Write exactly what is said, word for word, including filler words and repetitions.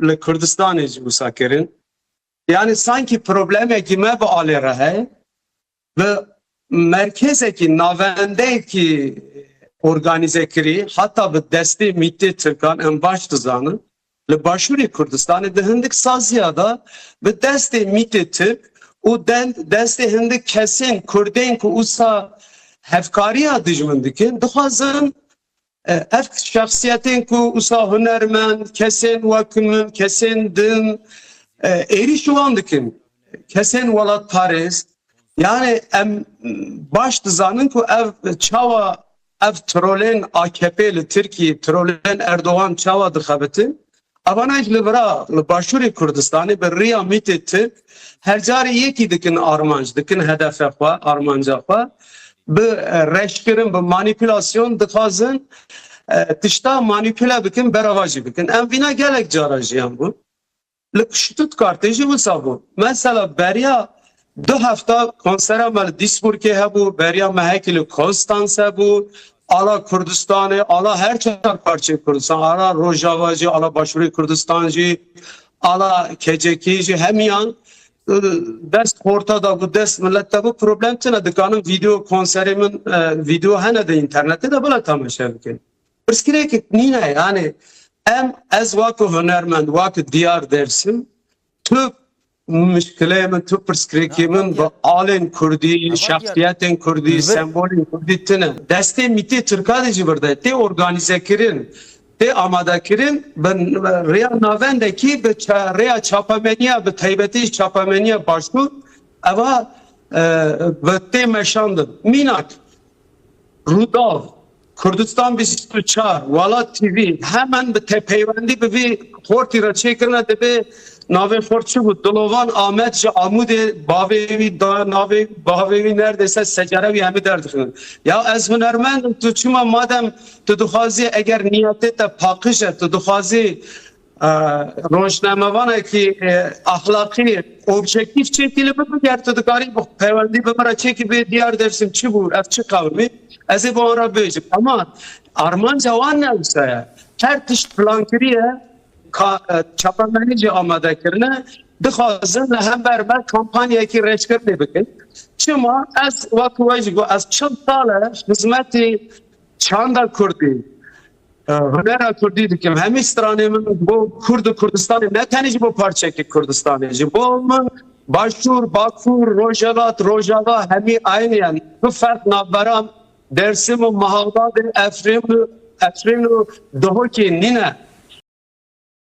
li Kurdistanê jî wisa kirin. Yani sankî problemekî me bi alê re heye. Bi merkezekî, navendeyekî organîze kirî, heta bi destê mîtê Tirkan, em baş dizanin, li Başûrê Kurdistanê di hindik saziya de bi destê mîtê Tirk û den-, destê hindik kesên Kurdên ku wisa hevkariya dijmin dikin, dixwazin, e, ev şexsiyetên ku wisa hunermend, kesên wek min, kesên din, e, êrîş wan dikin. Kesên welatparêz. Yani em baş dizanin ku ev çawa, ev trolên A K P li Tirkiyê, trolên Erdogan çawa dixebitin? Evana jî li vira, li Başûrê Kurdistanê bi riya mîtê Tirk her carê yekî dikin armanc, dikin hedefe xwe, armanca xwe. Bi, e, reşkirin, bi manîpulasyon dixwazin, e, tişta manîpule bikin, berava jî bikin. Em vîna gelek cara jiyan bûn. Li Stuttgartê jî wisa bû. Mesela beriya du hefta konsera me li Duisburgê hebû, beriya mehekî li Konstanz hebû, ala Kurdistanê, ala her çar parçeyê Kurdistan, ala Rojava jî, ala Başûrê Kurdistan jî, ala K C K jî, hemiyan, e, dest xorta da bû, dest millet de bû, problem tune, dikanin vîdeo konserê min, e, vîdeo hene di înternetê de, bila temaşe bikin. Pirsgirêkek nîne, yani em, ez wek hunermend, wek diyar Dersim, tu mişkileyê min, tu pirsgirêkê min bi alên Kurdî, şexsiyetên Kurdî, sembolên Kurdî tune. Destê mîtê Tirka de jî vir de tê organîzekirin, tê amadekirin, bi rêya navendekî, bi ça-, rêya çapemeniya, bi taybetî çapemeniya Başûr, eva, e, bi tê meşandin. Mînak, Rûdaw, Kurdistan bîst û çar, Welat T V, hemen bi te-, peywendî bi vî xortî re çêkirine, dibê navê xort çi bû? Dilovan Amed ji Amûdê, bavê wî da, navê, bavê wî neredeyse secere wî hemî derdixin. Ya ez hunermend im, tu çima, madem tu dixwazî, eger niyetê te paqij e, tu dixwazî, e, rojnamevanekî, e, axlaqî, objektîf çêkî li vir, ger tu dikarî bi peywendî bi min re çêkî, bê diyar Dersim çi bû, ev çi qewimî, ez ê bi wan re bêjim. Ama armanca wan ne wisa ye. Her tişt plan kiriye, ka-, e, çapemenî jî amade kirine, dixwazin li hember me kampanyayekî reşkirinê bikin. Çima? Ez wek we jî got, ez çil sal e xizmetî çanda Kurdî, e, hunera Kurdî dikim. Hemî stranê min bo Kurd û Kurdistanê, ne tenê ji bo parçekî Kurdistanê, ji bo min Başûr, Bakur, Rojhelat, Rojava hemî aynî ye. Tu ferq navbera Dersim û Mehabadê, Efrîn û, Efrîn û Duhokê nîne.